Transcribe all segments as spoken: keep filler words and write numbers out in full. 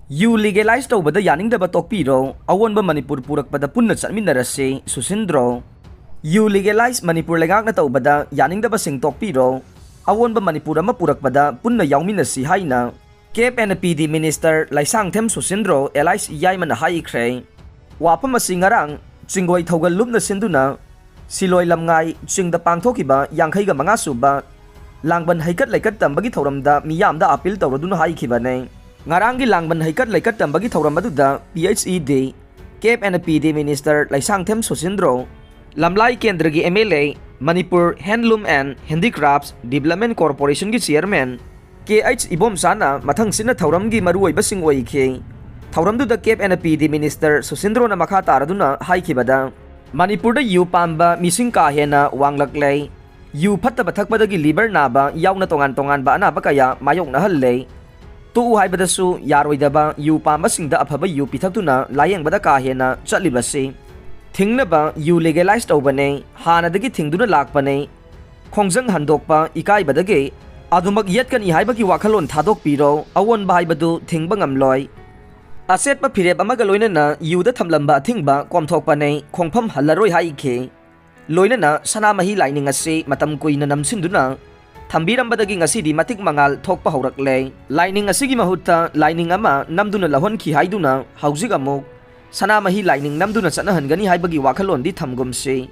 U ꯂꯤꯒꯦꯂꯥꯏꯁ ꯇꯧꯕꯗ ꯌꯥꯅꯤꯡꯗꯕ ꯇꯣꯛꯄꯤꯔꯣ, ꯑꯑꯣꯟꯕ ꯃꯅꯤꯄꯨꯔ ꯄꯨꯔꯛꯄꯗ ꯄꯨꯟꯅ ꯆꯠꯃꯤꯟꯅꯔꯁꯤ, ꯁꯨꯁꯤꯟꯗ꯭ꯔꯣ꯫ ꯌꯨ ꯂꯤꯒꯦꯂꯥꯏꯁ ꯃꯅꯤꯄꯨꯔ ꯂꯩꯉꯥꯛꯅ ꯇꯧꯕꯗ ꯌꯥꯅꯤꯡꯗꯕꯁꯤꯡ ꯇꯣꯛꯄꯤꯔꯣ, ꯑꯑꯣꯟꯕ ꯃꯅꯤꯄꯨꯔ ꯑꯃ ꯄꯨꯔꯛꯄꯗ ꯄꯨꯟꯅ ꯌꯥꯎꯃꯤꯟꯅꯁꯤ ꯍꯥꯏꯅ ꯀꯦꯞ and P D minister Leishangthem ꯁꯨꯁꯤꯟꯗ꯭ꯔꯣ alias ꯌꯥꯏꯃꯅ ꯍꯥꯏꯈ꯭ꯔꯦ꯫ ꯋꯥꯐꯝ ꯑꯁꯤ ꯉꯔꯥꯡ ꯆꯤꯡꯒꯣꯏ ꯊꯧꯒꯜ ꯂꯨꯞꯅ ꯁꯤꯟꯗꯨꯅ ꯁꯤꯂꯣꯏ ꯂꯝꯉꯥꯏ ꯆꯤꯡꯗ ꯄꯥꯡꯊꯣꯛꯈꯤꯕ ꯌꯥꯡꯈꯩꯒ ꯃꯉꯥ ꯁꯨꯕ ꯂꯥꯡꯕꯟ ꯍꯩꯀꯠ ꯂꯩꯀꯠ ꯇꯝꯕꯒꯤ ꯊꯧꯔꯝꯗ ꯃꯤꯌꯥꯝꯗ ꯑꯥꯄꯤꯜ ꯇꯧꯔꯗꯨꯅ ꯍꯥꯏꯈꯤꯕꯅꯦ꯫ ꯉꯔꯥꯡꯒꯤ ꯂꯥꯡꯕꯟ ꯍꯩꯀꯠ ꯂꯩꯀꯠ ꯇꯝꯕꯒꯤ ꯊꯧꯔꯝ ꯑꯗꯨꯗ P H E D, CAF and P D minister Leishangthem Susindro, Lamlai ꯀꯦꯟꯗ꯭ꯔꯒꯤ M L A, Manipur handloom and handicrafts development ꯀꯣꯔꯄꯣꯔꯦꯁꯟꯒꯤ ꯆꯤꯌꯔꯃꯦꯟ ꯀꯦ ꯑꯩꯆ ꯏꯕꯣꯝꯆꯥꯅ ꯃꯊꯪꯁꯤꯠꯅ ꯊꯧꯔꯝꯒꯤ ꯃꯔꯨꯑꯣꯏꯕꯁꯤꯡ ꯑꯣꯏꯈꯤ꯫ ꯊꯧꯔꯝꯗꯨꯗ ꯀꯦꯞ ꯑꯦꯟ ꯄꯤ ꯗꯤ ꯃꯤꯅꯤꯁꯇꯔ ꯁꯨꯁꯤꯟꯗ꯭ꯔꯣꯅ ꯃꯈꯥ ꯇꯥꯔꯗꯨꯅ ꯍꯥꯏꯈꯤꯕꯗ, ꯃꯅꯤꯄꯨꯔꯗ ꯌꯨ ꯄꯥꯝꯕ ꯃꯤꯁꯤꯡ ꯀꯥ ꯍꯦꯟꯅ ꯋꯥꯡꯂꯛꯂꯦ꯫ ꯌꯨ ꯐꯠꯇꯕ ꯊꯛꯄꯗꯒꯤ ꯂꯤꯚꯔ ꯅꯥꯕ ꯌꯥꯎꯅ ꯇꯣꯉꯥꯟ ꯇꯣꯉꯥꯟꯕ ꯑꯅꯥꯕ ꯀꯌꯥ ꯃꯥꯌꯣꯛꯅꯍꯜꯂꯦ꯫ ꯇꯣꯛꯎ ꯍꯥꯏꯕꯗꯁꯨ ꯌꯥꯔꯣꯏꯗꯕ ꯌꯨ ꯄꯥꯝꯕꯁꯤꯡꯗ ꯑꯐꯕ ꯌꯨ ꯄꯤꯊꯛꯇꯨꯅ ꯂꯥꯌꯦꯡꯕꯗ ꯀꯥ ꯍꯦꯟꯅ ꯆꯠꯂꯤꯕꯁꯤ꯫ ꯊꯤꯡꯅꯕ ꯌꯨ ꯂꯤꯒꯦꯂꯥꯏꯁ ꯇꯧꯕꯅꯦ, ꯍꯥꯟꯅꯗꯒꯤ ꯊꯤꯡꯗꯨꯅ ꯂꯥꯛꯄꯅꯦ꯫ ꯈꯣꯡꯖꯪ ꯍꯟꯗꯣꯛꯄ ꯏꯀꯥꯏꯕꯗꯒꯤ ꯑꯗꯨꯃꯛ ꯌꯦꯠꯀꯅꯤ ꯍꯥꯏꯕꯒꯤ ꯋꯥꯈꯜꯂꯣꯟ ꯊꯥꯗꯣꯛꯄꯤꯔꯣ, ꯑꯑꯣꯟꯕ ꯍꯥꯏꯕꯗꯨ ꯊꯤꯡꯕ ꯉꯝꯂꯣꯏ꯫ ꯑꯆꯦꯠꯄ ꯐꯤꯔꯦꯞ ꯑꯃꯒ ꯂꯣꯏꯅꯅ ꯌꯨꯗ ꯊꯝꯂꯝꯕ ꯑꯊꯤꯡꯕ ꯀꯣꯝꯊꯣꯛꯄꯅꯦ, ꯈꯣꯡꯐꯝ ꯍꯜꯂꯔꯣꯏ ꯍꯥꯏꯈꯤ꯫ ꯂꯣꯏꯅꯅ ꯁꯅꯥꯃꯍꯤ ꯂꯥꯏꯅꯤꯡ ꯑꯁꯤ ꯃꯇꯝ ꯀꯨꯏꯅ ꯅꯝꯁꯤꯟꯗꯨꯅ ꯊꯝꯕꯤꯔꯝꯕꯗꯒꯤ ꯉꯁꯤꯗꯤ ꯃꯇꯤꯛ ꯃꯉꯥꯜ ꯊꯣꯛꯄ ꯍꯧꯔꯛꯂꯦ꯫ ꯂꯥꯏꯅꯤꯡ ꯑꯁꯤꯒꯤ ꯃꯍꯨꯠꯇ ꯂꯥꯏꯅꯤꯡ ꯑꯃ ꯅꯝꯗꯨꯅ ꯂꯧꯍꯟꯈꯤ ꯍꯥꯏꯗꯨꯅ ꯍꯧꯖꯤꯛ ꯑꯃꯨꯛ ꯁꯅꯥꯃꯍꯤ ꯂꯥꯏꯅꯤꯡ ꯅꯝꯗꯨꯅ ꯆꯠꯅꯍꯟꯒꯅꯤ ꯍꯥꯏꯕꯒꯤ ꯋꯥꯈꯜꯂꯣꯟꯗꯤ ꯊꯝꯒꯨꯝꯁꯤ꯫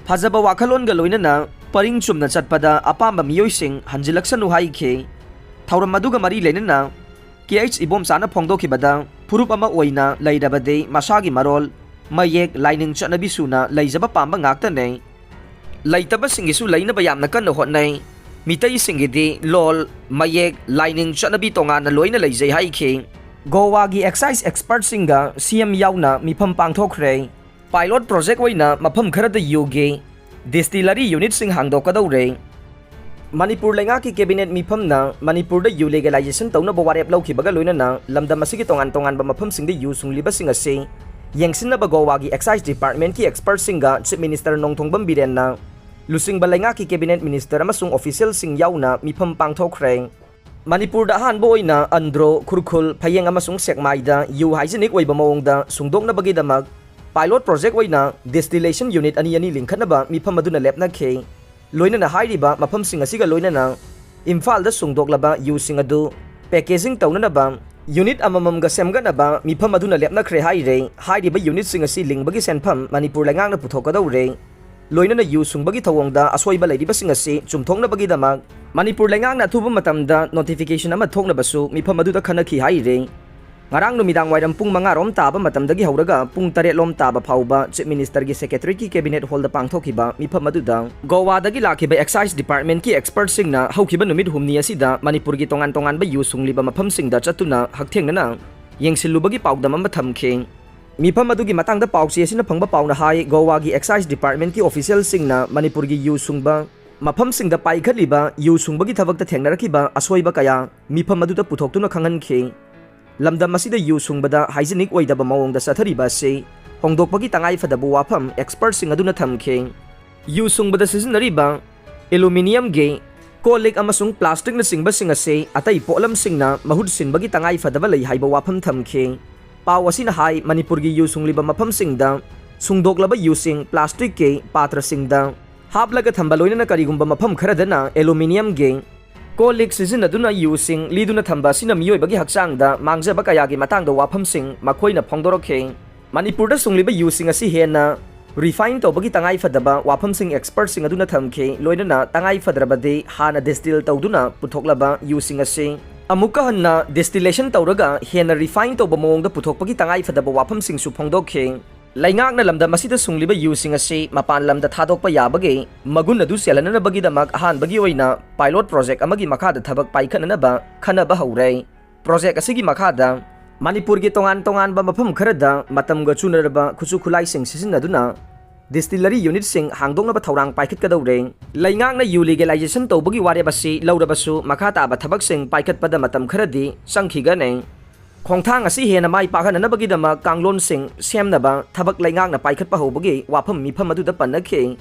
ꯐꯖꯕ ꯋꯥꯈꯜꯂꯣꯟꯒ ꯂꯣꯏꯅꯅ ꯄꯔꯤꯡ ꯆꯨꯝꯅ ꯆꯠꯄꯗ ꯑꯄꯥꯝꯕ ꯃꯤꯑꯣꯏꯁꯤꯡ ꯍꯟꯖꯤꯜꯂꯛꯁꯅꯨ ꯍꯥꯏꯈꯤ꯫ ꯊꯧꯔꯝ ꯑꯗꯨꯒ ꯃꯔꯤ ꯂꯩꯅꯅ ꯀꯦ ꯑꯩꯆ ꯏꯕꯣꯝꯆꯥꯅ ꯐꯣꯡꯗꯣꯛꯈꯤꯕꯗ, ꯐꯨꯔꯨꯞ ꯑꯃ ꯑꯣꯏꯅ ꯂꯩꯔꯕꯗꯤ ꯃꯁꯥꯒꯤ ꯃꯔꯣꯜ, ꯃꯌꯦꯛ, ꯂꯥꯏꯅꯤꯡ ꯆꯠꯅꯕꯤ ꯁꯨꯅ ꯂꯩꯖꯕ ꯄꯥꯝꯕ ꯉꯥꯛꯇꯅꯦ꯫ ꯂꯩꯇꯕꯁꯤꯡꯒꯤꯁꯨ ꯂꯩꯅꯕ ꯌꯥꯝꯅ ꯀꯟꯅ ꯍꯣꯠꯅꯩ꯫ ꯃꯤꯇꯩꯁꯤꯡꯒꯤꯗꯤ ꯂꯣꯜ, ꯃꯌꯦꯛ, ꯂꯥꯏꯅꯤꯡ ꯆꯠꯅꯕꯤ ꯇꯣꯉꯥꯟꯅ ꯂꯣꯏꯅ ꯂꯩꯖꯩ ꯍꯥꯏꯈꯤ꯫ ꯒꯣꯋꯥꯒꯤ ꯑꯦꯛꯁꯥꯏꯖ ꯑꯦꯛꯁꯄꯔꯠꯁꯤꯡꯒ ꯁꯤ ꯑꯦꯝ ꯌꯥꯎꯅ ꯃꯤꯐꯝ ꯄꯥꯡꯊꯣꯛꯈ꯭ꯔꯦ꯫ ꯄꯥꯏꯂꯣꯠ ꯄ꯭ꯔꯣꯖꯦꯛ ꯑꯣꯏꯅ ꯃꯐꯝ ꯈꯔꯗ ꯌꯨꯒꯤ ꯗꯤꯁꯇꯤꯂꯔꯤ ꯌꯨꯅꯤꯠꯁꯤꯡ ꯍꯥꯡꯗꯣꯛꯀꯗꯧꯔꯦ꯫ ꯃꯅꯤꯄꯨꯔ ꯂꯩꯉꯥꯛꯀꯤ ꯀꯦꯕꯤꯅꯦꯠ ꯃꯤꯐꯝꯅ ꯃꯅꯤꯄꯨꯔꯗ ꯌꯨ ꯂꯤꯒꯦꯂꯥꯏꯖꯦꯁꯟ ꯇꯧꯅꯕ ꯋꯥꯔꯦꯞ ꯂꯧꯈꯤꯕꯒ ꯂꯣꯏꯅꯅ ꯂꯝꯗꯝ ꯑꯁꯤꯒꯤ ꯇꯣꯉꯥꯟ ꯇꯣꯉꯥꯟꯕ ꯃꯐꯝꯁꯤꯡꯗ ꯌꯨ ꯁꯨꯡꯂꯤꯕꯁꯤꯡ ꯑꯁꯤ ꯌꯦꯡꯁꯤꯟꯅꯕ ꯒꯣꯋꯥꯒꯤ ꯑꯦꯛꯁꯥꯏꯖ ꯗꯤꯄꯥꯔꯠꯃꯦꯟꯠꯀꯤ ꯑꯦꯛꯁꯄꯔꯠꯁꯤꯡꯒ ꯆꯤꯐ ꯃꯤꯅꯤꯁꯇꯔ ꯅꯣꯡꯊꯣꯡꯕꯝ ꯕꯤꯔꯦꯟꯅ ꯂꯨꯆꯤꯡꯕ ꯂꯩꯉꯥꯛꯀꯤ ꯀꯦꯕꯤꯅꯦꯠ ꯃꯤꯅꯤꯁꯇꯔ ꯑꯃꯁꯨꯡ ꯑꯣꯐꯤꯁꯤꯌꯦꯜꯁꯤꯡ ꯌꯥꯎꯅ ꯃꯤꯐꯝ ꯄꯥꯡꯊꯣꯛꯈ꯭ꯔꯦ꯫ ꯃꯅꯤꯄꯨꯔꯗ ꯑꯍꯥꯟꯕ ꯑꯣꯏꯅ ꯑꯟꯗ꯭ꯔꯣ, ꯈꯨꯔꯈꯨꯜ, ꯐꯌꯦꯡ ꯑꯃꯁꯨꯡ ꯁꯦꯛꯃꯥꯏꯗ ꯌꯨ hygienic ꯑꯣꯏꯕ ꯃꯑꯣꯡꯗ ꯁꯨꯡꯗꯣꯛꯅꯕꯒꯤꯗꯃꯛ pilot project ꯑꯣꯏꯅ distillation unit ꯑꯅꯤ ꯑꯅꯤ ꯂꯤꯡꯈꯠꯅꯕ ꯃꯤꯐꯝ ꯑꯗꯨꯅ ꯂꯦꯞꯅꯈꯤ꯫ ꯂꯣꯏꯅꯅ ꯍꯥꯏꯔꯤꯕ ꯃꯐꯝꯁꯤꯡ ꯑꯁꯤꯒ ꯂꯣꯏꯅꯅ ꯏꯝꯐꯥꯜꯗ ꯁꯨꯡꯗꯣꯛꯂꯕ ꯌꯨꯁꯤꯡ ꯑꯗꯨ packaging ꯇꯧꯅꯅꯕ unit ꯑꯃꯃꯝꯒ ꯁꯦꯝꯒꯠꯅꯕ ꯃꯤꯐꯝ ꯑꯗꯨꯅ ꯂꯦꯞꯅꯈ꯭ꯔꯦ ꯍꯥꯏꯔꯦ꯫ ꯍꯥꯏꯔꯤꯕ unitꯁꯤꯡ ꯑꯁꯤ ꯂꯤꯡꯕꯒꯤ ꯁꯦꯟꯐꯝ ꯃꯅꯤꯄꯨꯔ ꯂꯩꯉꯥꯛꯅ ꯄꯨꯊꯣꯛꯀꯗꯧꯔꯦ꯫ ꯂꯣꯏꯅꯅ ꯌꯨ ꯁꯨꯡꯕꯒꯤ ꯊꯧꯑꯣꯡꯗ ꯑꯁꯣꯏꯕ ꯂꯩꯔꯤꯕꯁꯤꯡ ꯑꯁꯤ ꯆꯨꯝꯊꯣꯛꯅꯕꯒꯤꯗꯃꯛ ꯃꯅꯤꯄꯨꯔ ꯂꯩꯉꯥꯛꯅ ꯑꯊꯨꯕ ꯃꯇꯝꯗ notification ꯑꯃ ꯊꯣꯛꯅꯕꯁꯨ ꯃꯤꯐꯝ ꯑꯗꯨꯗ ꯈꯟꯅꯈꯤ ꯍꯥꯏꯔꯤ꯫ ꯉꯔꯥꯡ ꯅꯨꯃꯤꯗꯥꯡ ꯋꯥꯏꯔꯝ ꯄꯨꯡ ꯃꯉꯥ ꯔꯣꯝ ꯇꯥꯕ ꯃꯇꯝꯗꯒꯤ ꯍꯧꯔꯒ ꯄꯨꯡ ꯇꯔꯦꯠ ꯂꯣꯝ ꯇꯥꯕ ꯐꯥꯎꯕ Chief Ministerꯒꯤ Secretariatꯀꯤ Cabinet Hallꯗ ꯄꯥꯡꯊꯣꯛꯈꯤꯕ ꯃꯤꯐꯝ ꯑꯗꯨꯗ ꯒꯣꯋꯥꯗꯒꯤ ꯂꯥꯛꯈꯤꯕ Excise Departmentꯀꯤ expertꯁꯤꯡꯅ ꯍꯧꯈꯤꯕ ꯅꯨꯃꯤꯠ ꯍꯨꯝꯅꯤ ꯑꯁꯤꯗ ꯃꯅꯤꯄꯨꯔꯒꯤ ꯇꯣꯉꯥꯟ ꯇꯣꯉꯥꯟꯕ ꯌꯨ ꯁꯨꯡꯂꯤꯕ ꯃꯐꯝꯁꯤꯡꯗ ꯆꯠꯇꯨꯅ ꯍꯛꯊꯦꯡꯅꯅ ꯌꯦꯡꯁꯤꯜꯂꯨꯕꯒꯤ ꯄꯥꯎꯗꯝ ꯑꯃ ꯊꯝꯈꯤ꯫ ꯃꯤꯐꯝ ꯑꯗꯨꯒꯤ ꯃꯇꯥꯡꯗ ꯄꯥꯎꯆꯦ ꯑꯁꯤꯅ ꯐꯪꯕ ꯄꯥꯎꯅ ꯍꯥꯏ, ꯒꯣꯋꯥꯒꯤ Excise Departmentꯀꯤ officialꯁꯤꯡꯅ ꯃꯅꯤꯄꯨꯔꯒꯤ ꯌꯨ ꯁꯨꯡꯕ ꯃꯐꯝꯁꯤꯡꯗ ꯄꯥꯏꯈꯠꯂꯤꯕ ꯌꯨ ꯁꯨꯡꯕꯒꯤ ꯊꯕꯛꯇ ꯊꯦꯡꯅꯔꯛꯈꯤꯕ ꯑꯁꯣꯏꯕ ꯀꯌꯥ ꯃꯤꯐꯝ ꯑꯗꯨꯗ ꯄꯨꯊꯣꯛꯇꯨꯅ ꯈꯪꯍꯟꯈꯤ꯫ ꯂꯝꯗꯝ ꯑꯁꯤꯗ ꯌꯨ ꯁꯨꯡꯕꯗ hygienic ꯑꯣꯏꯗꯕ ꯃꯑꯣꯡꯗ ꯆꯠꯊꯔꯤꯕ ꯑꯁꯤ ꯍꯣꯡꯗꯣꯛꯄꯒꯤ ꯇꯉꯥꯏ ꯐꯗꯕ ꯋꯥꯐꯝ expertꯁꯤꯡ ꯑꯗꯨꯅ ꯊꯝꯈꯤ꯫ ꯌꯨ ꯁꯨꯡꯕꯗ ꯁꯤꯖꯤꯟꯅꯔꯤꯕ aluminiumꯒꯤ ꯀꯣꯜ ꯂꯤꯛ ꯑꯃꯁꯨꯡ plasticꯅꯆꯤꯡꯕꯁꯤꯡ ꯑꯁꯤ ꯑꯇꯩ ꯄꯣꯠꯂꯝꯁꯤꯡꯅ ꯃꯍꯨꯠ ꯁꯤꯟꯕꯒꯤ ꯇꯉꯥꯏ ꯐꯗꯕ ꯂꯩ ꯍꯥꯏꯕ ꯋꯥꯐꯝ ꯊꯝꯈꯤ꯫ ꯄꯥꯎ ꯑꯁꯤꯅ ꯍꯥꯏ, ꯃꯅꯤꯄꯨꯔꯒꯤ ꯌꯨ ꯁꯨꯡꯂꯤꯕ ꯃꯐꯝꯁꯤꯡꯗ ꯁꯨꯡꯗꯣꯛꯂꯕ ꯌꯨꯁꯤꯡ plasticꯀꯤ ꯄꯥꯇ꯭ꯔꯁꯤꯡꯗ ꯍꯥꯞꯂꯒ ꯊꯝꯕ, ꯂꯣꯏꯅꯅ ꯀꯔꯤꯒꯨꯝꯕ ꯃꯐꯝ ꯈꯔꯗꯅ aluminiumꯒꯤ ꯀꯣꯜ ꯂꯤꯛ ꯁꯤꯖꯤꯟꯅꯗꯨꯅ ꯌꯨꯁꯤꯡ ꯂꯤꯗꯨꯅ ꯊꯝꯕ ꯑꯁꯤꯅ ꯃꯤꯑꯣꯏꯕꯒꯤ ꯍꯛꯆꯥꯡꯗ ꯃꯥꯡꯖꯕ ꯀꯌꯥꯒꯤ ꯃꯇꯥꯡꯗ ꯋꯥꯐꯝꯁꯤꯡ ꯃꯈꯣꯏꯅ ꯐꯣꯡꯗꯣꯔꯛꯈꯤ꯫ ꯃꯅꯤꯄꯨꯔꯗ ꯁꯨꯡꯂꯤꯕ ꯌꯨꯁꯤꯡ ꯑꯁꯤ ꯍꯦꯟꯅ refine ꯇꯧꯕꯒꯤ ꯇꯉꯥꯏ ꯐꯗꯕ ꯋꯥꯐꯝꯁꯤꯡ expertꯁꯤꯡ ꯑꯗꯨꯅ ꯊꯝꯈꯤ, ꯂꯣꯏꯅꯅ ꯇꯉꯥꯏ ꯐꯗ꯭ꯔꯕꯗꯤ ꯍꯥꯟꯅ distill ꯇꯧꯗꯨꯅ ꯄꯨꯊꯣꯛꯂꯕ ꯌꯨꯁꯤꯡ ꯑꯁꯤ ꯑꯃꯨꯛꯀ ꯍꯟꯅ distillation ꯇꯧꯔꯒ ꯍꯦꯟꯅ refine ꯇꯧꯕ ꯃꯑꯣꯡꯗ ꯄꯨꯊꯣꯛꯄꯒꯤ ꯇꯉꯥꯏ ꯐꯗꯕ ꯋꯥꯐꯝꯁꯤꯡꯁꯨ ꯐꯣꯡꯗꯣꯛꯈꯤ꯫ ꯂꯩꯉꯥꯛꯅ ꯂꯝꯗꯝ ꯑꯁꯤꯗ ꯁꯨꯡꯂꯤꯕ ꯌꯨꯁꯤꯡ ꯑꯁꯤ ꯃꯄꯥꯟ ꯂꯝꯗ ꯊꯥꯗꯣꯛꯄ ꯌꯥꯕꯒꯤ ꯃꯒꯨꯟ ꯑꯗꯨ ꯆꯦꯜꯍꯟꯅꯕꯒꯤꯗꯃꯛ ꯑꯍꯥꯟꯕꯒꯤ ꯑꯣꯏꯅ pilot project ꯑꯃꯒꯤ ꯃꯈꯥꯗ ꯊꯕꯛ ꯄꯥꯏꯈꯠꯅꯅꯕ ꯈꯟꯅꯕ ꯍꯧꯔꯦ꯫ Project ꯑꯁꯤꯒꯤ ꯃꯈꯥꯗ ꯃꯅꯤꯄꯨꯔꯒꯤ ꯇꯣꯉꯥꯟ ꯇꯣꯉꯥꯟꯕ ꯃꯐꯝ ꯈꯔꯗ ꯃꯇꯝꯒ ꯆꯨꯅꯔꯕ ꯈꯨꯠꯁꯨ ꯈꯨꯠꯂꯥꯏꯁꯤꯡ ꯁꯤꯖꯤꯟꯅꯗꯨꯅ distillery unitꯁꯤꯡ ꯍꯥꯡꯗꯣꯛꯅꯕ ꯊꯧꯔꯥꯡ ꯄꯥꯏꯈꯠꯀꯗꯧꯔꯦ꯫ ꯂꯩꯉꯥꯛꯅ ꯌꯨ legalization ꯇꯧꯕꯒꯤ ꯋꯥꯔꯦꯞ ꯑꯁꯤ ꯂꯧꯔꯕꯁꯨ, ꯃꯈꯥ ꯇꯥꯕ ꯊꯕꯛꯁꯤꯡ ꯄꯥꯏꯈꯠꯄꯗ ꯃꯇꯝ ꯈꯔꯗꯤ ꯆꯪꯈꯤꯒꯅꯤ꯫ ꯈꯣꯡꯊꯥꯡ ꯑꯁꯤ ꯍꯦꯟꯅ ꯃꯥꯏ ꯄꯥꯛꯍꯟꯅꯅꯕꯒꯤꯗꯃꯛ ꯀꯥꯡꯂꯣꯟꯁꯤꯡ ꯁꯦꯝꯅꯕ ꯊꯕꯛ ꯂꯩꯉꯥꯛꯅ ꯄꯥꯏꯈꯠꯄ ꯍꯧꯕꯒꯤ ꯋꯥꯐꯝ ꯃꯤꯐꯝ ꯑꯗꯨꯗ ꯄꯟꯅꯈꯤ꯫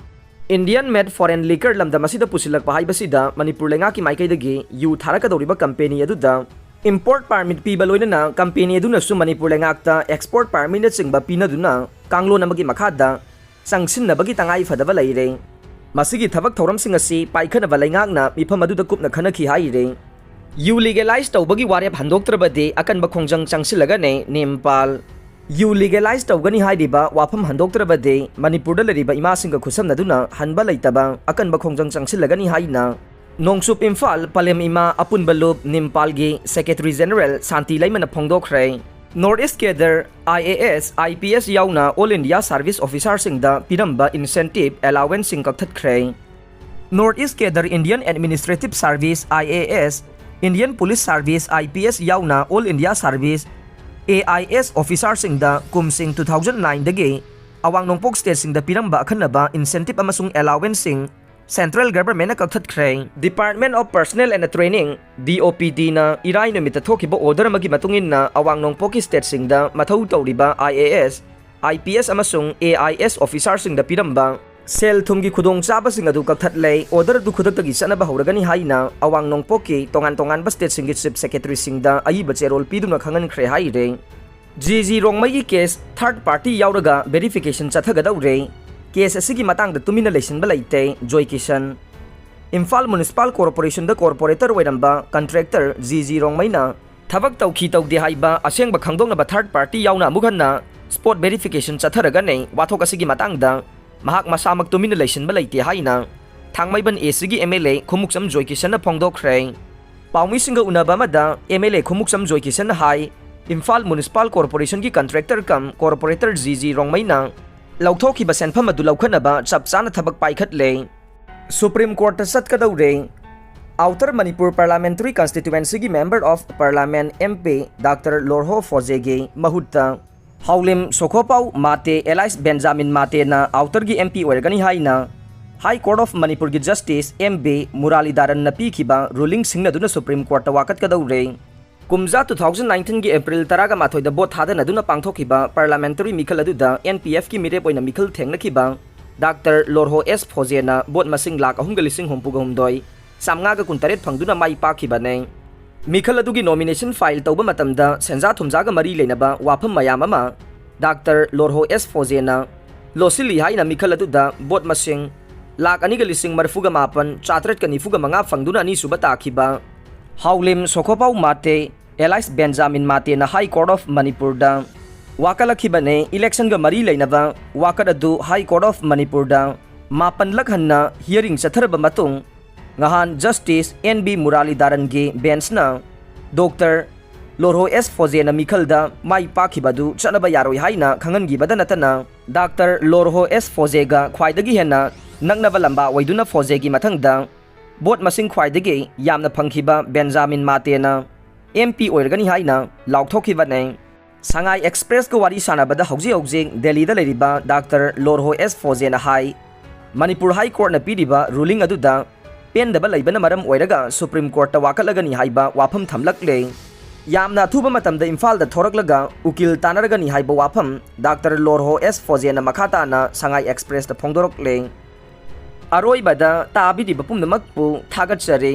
Indian made foreign liquor ꯂꯝꯗꯝ ꯑꯁꯤꯗ ꯄꯨꯁꯤꯜꯂꯛꯄ ꯍꯥꯏꯕꯁꯤꯗ ꯃꯅꯤꯄꯨꯔ ꯂꯩꯉꯥꯛꯀꯤ ꯃꯥꯏꯀꯩꯗꯒꯤ ꯌꯨ ꯊꯥꯔꯛꯀꯗꯧꯔꯤꯕ ꯀꯝꯄꯦꯅꯤ ꯑꯗꯨꯗ import permit ꯄꯤꯕ ꯂꯣꯏꯅꯅ ꯀꯝꯄꯦꯅꯤ ꯑꯗꯨꯅꯁꯨ ꯃꯅꯤꯄꯨꯔ ꯂꯩꯉꯥꯛꯇ export permitꯅꯆꯤꯡꯕ ꯄꯤꯅꯗꯨꯅ ꯀꯥꯡꯂꯣꯟ ꯑꯃꯒꯤ ꯃꯈꯥꯗ ꯆꯪꯁꯤꯟꯅꯕꯒꯤ ꯇꯉꯥꯏ ꯐꯗꯕ ꯂꯩꯔꯦ꯫ ꯃꯁꯤꯒꯤ ꯊꯕꯛ ꯊꯧꯔꯝꯁꯤꯡ ꯑꯁꯤ ꯄꯥꯏꯈꯠꯅꯕ ꯂꯩꯉꯥꯛꯅ ꯃꯤꯐꯝ ꯑꯗꯨꯗ ꯀꯨꯞꯅ ꯈꯟꯅꯈꯤ ꯍꯥꯏꯔꯦ꯫ ꯌꯨ legalize ꯇꯧꯕꯒꯤ ꯋꯥꯔꯦꯞ ꯍꯟꯗꯣꯛꯇ꯭ꯔꯕꯗꯤ ꯑꯀꯟꯕ ꯈꯣꯡꯖꯪ ꯆꯪꯁꯤꯜꯂꯒꯅꯤ ꯅꯤꯝꯄꯥꯜ꯫ ꯌꯨ legalize ꯇꯧꯒꯅꯤ ꯍꯥꯏꯔꯤꯕ ꯋꯥꯐꯝ ꯍꯟꯗꯣꯛꯇ꯭ꯔꯕꯗꯤ ꯃꯅꯤꯄꯨꯔꯗ ꯂꯩꯔꯤꯕ ꯏꯃꯥꯁꯤꯡꯒ ꯈꯨꯠꯁꯝꯅꯗꯨꯅ ꯍꯟꯕ ꯂꯩꯇꯕ ꯑꯀꯟꯕ ꯈꯣꯡꯖꯪ ꯆꯪꯁꯤꯜꯂꯒꯅꯤ ꯍꯥꯏꯅ ꯅꯣꯡꯆꯨꯞ ꯏꯝꯐꯥꯜ ꯄꯂꯦꯝ ꯏꯃꯥ ꯑꯄꯨꯟꯕ ꯂꯨꯞ ꯅꯤꯝꯄꯥꯜꯒꯤ Secretary General Shanti ꯂꯩꯃꯅ ꯐꯣꯡꯗꯣꯛꯈ꯭ꯔꯦ꯫ North East Cadre, I A S, I P S ꯌꯥꯎꯅ All India Service Officerꯁꯤꯡꯗ ꯄꯤꯔꯝꯕ incentive allowanceꯁꯤꯡ ꯀꯛꯊꯠꯈ꯭ꯔꯦ꯫ North East Cadre, Indian Administrative Service, I A S, Indian Police Service, I P S ꯌꯥꯎꯅ All India Service, A I S Officerꯁꯤꯡꯗ ꯀꯨꯝꯁꯤꯡ two thousand nineꯗꯒꯤ ꯑꯋꯥꯡ ꯅꯣꯡꯄꯣꯛ stateꯁꯤꯡꯗ ꯄꯤꯔꯝꯕ ꯑꯈꯟꯅꯕ incentive ꯑꯃꯁꯨꯡ allowanceꯁꯤꯡ Central Governmentꯅ ꯀꯛꯊꯠꯈ꯭ꯔꯦ꯫ Department of Personnel and Training, D O P Tꯅ ꯏꯔꯥꯏ ꯅꯨꯃꯤꯠꯇ ꯊꯣꯛꯈꯤꯕ order ꯑꯃꯒꯤ ꯃꯇꯨꯡ ꯏꯟꯅ ꯑꯋꯥꯡ ꯅꯣꯡꯄꯣꯛꯀꯤ stateꯁꯤꯡꯗ ꯃꯊꯧ ꯇꯧꯔꯤꯕ I A S, I P S ꯑꯃꯁꯨꯡ A I S Officerꯁꯤꯡꯗ ꯄꯤꯔꯝꯕ ꯁꯦꯜ ꯊꯨꯝꯒꯤ ꯈꯨꯗꯣꯡꯆꯥꯕꯁꯤꯡ ꯑꯗꯨ ꯀꯛꯊꯠꯂꯦ꯫ Order ꯑꯗꯨ ꯈꯨꯗꯛꯇꯒꯤ ꯆꯠꯅꯕ ꯍꯧꯔꯒꯅꯤ ꯍꯥꯏꯅ ꯑꯋꯥꯡ ꯅꯣꯡꯄꯣꯛꯀꯤ ꯇꯣꯉꯥꯟ ꯇꯣꯉꯥꯟꯕ stateꯁꯤꯡꯒꯤ Chief Secretaryꯁꯤꯡꯗ ꯑꯏꯕ ꯆꯦꯔꯣꯜ ꯄꯤꯗꯨꯅ ꯈꯪꯍꯟꯈ꯭ꯔꯦ ꯍꯥꯏꯔꯦ꯫ ꯖꯤ ꯖꯤ ꯔꯣꯡꯃꯩꯒꯤ case third party ꯌꯥꯎꯔꯒ verification ꯆꯠꯊꯒꯗꯧꯔꯦ꯫ Case ꯑꯁꯤꯒꯤ ꯃꯇꯥꯡꯗ ꯇꯨꯃꯤꯟꯅ ꯂꯩꯁꯤꯟꯕ ꯂꯩꯇꯦ, ꯖꯣꯏ ꯀꯤꯁꯟ꯫ ꯏꯝꯐꯥꯜ Municipal Corporationꯗ corporator ꯑꯣꯏꯔꯝꯕ contractor ꯖꯤ ꯖꯤ ꯔꯣꯡꯃꯩꯅ ꯊꯕꯛ ꯇꯧꯈꯤ ꯇꯧꯗꯦ ꯍꯥꯏꯕ ꯑꯁꯦꯡꯕ ꯈꯪꯗꯣꯛꯅꯕ third party ꯌꯥꯎꯅ ꯑꯃꯨꯛ ꯍꯟꯅ spot verification ꯆꯠꯊꯔꯒꯅꯤ ꯋꯥꯊꯣꯛ ꯑꯁꯤꯒꯤ ꯃꯇꯥꯡꯗ ꯃꯍꯥꯛ ꯃꯁꯥꯃꯛ ꯇꯨꯃꯤꯟꯅ ꯂꯩꯁꯤꯟꯕ ꯂꯩꯇꯦ ꯍꯥꯏꯅ ꯊꯥꯡꯃꯩꯕꯟ Eastꯀꯤ M L A Khumukcham Joy ꯀꯤꯁꯟꯅ ꯐꯣꯡꯗꯣꯛꯈ꯭ꯔꯦ꯫ ꯄꯥꯎꯃꯤꯁꯤꯡꯒ ꯎꯅꯕ ꯑꯃꯗ M L A Khumukcham Joy ꯀꯤꯁꯟꯅ ꯍꯥꯏ, ꯏꯝꯐꯥꯜ Municipal Corporationꯒꯤ contractor cum corporator G G ꯔꯣꯡꯃꯩꯅ ꯂꯧꯊꯣꯛꯈꯤꯕ ꯁꯦꯟꯐꯝ ꯑꯗꯨ ꯂꯧꯈꯠꯅꯕ ꯆꯞ ꯆꯥꯅ ꯊꯕꯛ ꯄꯥꯏꯈꯠꯂꯦ꯫ Supreme Courtꯇ ꯆꯠꯀꯗꯧꯔꯦ꯫ Outer Manipur Parliamentary Constituencyꯒꯤ Member of Parliament M P Doctor ꯂꯣꯔꯍꯣ ꯐꯣꯖꯦꯒꯤ ꯃꯍꯨꯠꯇ ꯍꯥꯎꯂꯤꯝ ꯁꯣꯈꯣꯄꯥꯎ Mate alias Benjamin ꯃꯥꯇꯦꯅ Outerꯒꯤ M P ꯑꯣꯏꯔꯒꯅꯤ ꯍꯥꯏꯅ High Court of Manipurꯒꯤ Justice M B ꯃꯨꯔꯥꯂꯤꯙꯥꯔꯟꯅ ꯄꯤꯈꯤꯕ ruling ꯁꯤꯡꯅꯗꯨꯅ Supreme Courtꯇ ꯋꯥꯀꯠꯀꯗꯧꯔꯦ꯫ ꯀꯨꯝꯖꯥ two thousand nineteenꯒꯤ April ꯇꯔꯥꯒ ꯃꯥꯊꯣꯏꯗ vote ꯊꯥꯗꯅꯗꯨꯅ ꯄꯥꯡꯊꯣꯛꯈꯤꯕ parliamentary ꯃꯤꯈꯜ ꯑꯗꯨꯗ N P Fꯀꯤ ꯃꯤꯔꯦꯞ ꯑꯣꯏꯅ ꯃꯤꯈꯜ ꯊꯦꯡꯅꯈꯤꯕ ꯗꯥꯛꯇꯔ ꯂꯣꯔꯍꯣ ꯑꯦꯁ ꯐꯣꯖꯦꯅ ꯚꯣꯠ ꯃꯁꯤꯡ ꯂꯥꯈ ꯑꯍꯨꯝꯒ ꯂꯤꯁꯤꯡ ꯍꯨꯝꯐꯨꯒ ꯍꯨꯝꯗꯣꯏ ꯆꯥꯝꯃꯉꯥꯒ ꯀꯨꯟꯇꯔꯦꯠ ꯐꯪꯗꯨꯅ ꯃꯥꯏ ꯄꯥꯛꯈꯤꯕꯅꯤ꯫ ꯃꯤꯈꯜ ꯑꯗꯨꯒꯤ ꯅꯣꯃꯤꯅꯦꯁꯟ ꯐꯥꯏꯜ ꯇꯧꯕ ꯃꯇꯝꯗ ꯁꯦꯟꯖꯥ ꯊꯨꯝꯖꯥꯒ ꯃꯔꯤ ꯂꯩꯅꯕ ꯋꯥꯐꯝ ꯃꯌꯥꯝ ꯑꯃ ꯗꯥꯛꯇꯔ ꯂꯣꯔꯍꯣ ꯑꯦꯁ ꯐꯣꯖꯦꯅ ꯂꯣꯠꯁꯤꯜꯂꯤ ꯍꯥꯏꯅ ꯃꯤꯈꯜ ꯑꯗꯨꯗ ꯚꯣꯠ ꯃꯁꯤꯡ ꯂꯥꯈ ꯑꯅꯤꯒ ꯂꯤꯁꯤꯡ ꯃꯔꯤꯐꯨꯒ ꯃꯥꯄꯟ ꯆꯥꯇ꯭ꯔꯦꯠꯀ ꯅꯤꯐꯨꯒ ꯃꯉꯥ ꯐꯪꯗꯨꯅ ꯑꯅꯤꯁꯨꯕ ꯇꯥꯈꯤꯕ ꯍꯥꯎꯂꯤꯝ ꯁꯣꯈꯣꯄꯥꯎ Mate, alias Benjamin ꯃꯥꯇꯦꯅ high court of ꯃꯅꯤꯄꯨꯔꯗ ꯋꯥꯀꯠꯂꯛꯈꯤꯕꯅꯤ꯫ ꯏꯂꯦꯛꯁꯟꯒ ꯃꯔꯤ ꯂꯩꯅꯕ ꯋꯥꯀꯠ ꯑꯗꯨ ꯍꯥꯏ ꯀꯣꯔꯠ ꯑꯣꯐ ꯃꯅꯤꯄꯨꯔꯗ ꯃꯥꯄꯟꯂꯛ ꯍꯟꯅ ꯍꯤꯌꯔꯤꯡ ꯆꯠꯊꯔꯕ ꯃꯇꯨꯡ, ꯉꯍꯥꯟ ꯖꯁꯇꯤꯁ ꯑꯦꯟ ꯕꯤ ꯃꯨꯔꯥꯂꯤꯙꯔꯟꯒꯤ ꯕꯦꯟꯁꯅ ꯗꯣꯛꯇꯔ ꯂꯣꯔꯍꯣ ꯑꯦꯁ ꯐꯣꯖꯦꯅ ꯃꯤꯈꯜꯗ ꯃꯥꯏ ꯄꯥꯛꯈꯤꯕ ꯑꯗꯨ ꯆꯠꯅꯕ ꯌꯥꯔꯣꯏ ꯍꯥꯏꯅ ꯈꯪꯍꯟꯈꯤꯕꯗ ꯅꯠꯇꯅ, ꯗꯥꯛꯇꯔ ꯂꯣꯔꯍꯣ ꯑꯦꯁ ꯐꯣꯖꯦꯒ ꯈ꯭ꯋꯥꯏꯗꯒꯤ ꯍꯦꯟꯅ ꯅꯛꯅꯕ ꯂꯝꯕꯥ ꯑꯣꯏꯗꯨꯅ ꯐꯣꯖꯦꯒꯤ ꯃꯊꯪꯗ ꯚꯣꯠ ꯃꯁꯤꯡ ꯈ꯭ꯋꯥꯏꯗꯒꯤ ꯌꯥꯝꯅ ꯐꯪꯈꯤꯕ ꯕꯦꯟꯖꯥꯃꯤꯟ ꯃꯥꯇꯦꯅ ꯑꯦꯝ ꯄꯤ ꯑꯣꯏꯔꯒꯅꯤ ꯍꯥꯏꯅ ꯂꯥꯎꯊꯣꯛꯈꯤꯕꯅꯤ꯫ ꯁꯉꯥꯏ ꯑꯦꯛꯁꯄ꯭ꯔꯦꯁꯀ ꯋꯥꯔꯤ ꯁꯥꯟꯅꯕꯗ ꯍꯧꯖꯤꯛ ꯍꯧꯖꯤꯛ ꯗꯦꯜꯂꯤꯗ ꯂꯩꯔꯤꯕ ꯗꯥꯛꯇꯔ ꯂꯣꯔꯍꯣ ꯑꯦꯁ ꯐꯣꯖꯦꯅ ꯍꯥꯏ, ꯃꯅꯤꯄꯨꯔ ꯍꯥꯏ ꯀꯣꯔꯠꯅ ꯄꯤꯔꯤꯕ ꯔꯨꯂꯤꯡ ꯑꯗꯨꯗ ꯄꯦꯟꯗꯕ ꯂꯩꯕꯅ ꯃꯔꯝ ꯑꯣꯏꯔꯒ ꯁꯨꯄ꯭ꯔꯤꯝ ꯀꯣꯔꯠꯇ ꯋꯥꯀꯠꯂꯒꯅꯤ ꯍꯥꯏꯕ ꯋꯥꯐꯝ ꯊꯝꯂꯛꯂꯦ꯫ ꯌꯥꯝꯅ ꯑꯊꯨꯕ ꯃꯇꯝꯗ ꯏꯝꯐꯥꯜꯗ ꯊꯣꯔꯛꯂꯒ ꯎꯀꯤꯜ ꯇꯥꯟꯅꯔꯒꯅꯤ ꯍꯥꯏꯕ ꯋꯥꯐꯝ ꯗꯥꯛꯇꯔ ꯂꯣꯔꯍꯣ ꯑꯦꯁ ꯐꯣꯖꯦꯅ ꯃꯈꯥ ꯇꯥꯅ ꯁꯉꯥꯏ ꯑꯦꯛꯁꯄ꯭ꯔꯦꯁꯇ ꯐꯣꯡꯗꯣꯔꯛꯂꯦ꯫ ꯑꯔꯣꯏꯕꯗ ꯇꯥꯕꯤꯔꯤꯕ ꯄꯨꯝꯅꯃꯛꯄꯨ ꯊꯥꯒꯠꯆꯔꯤ꯫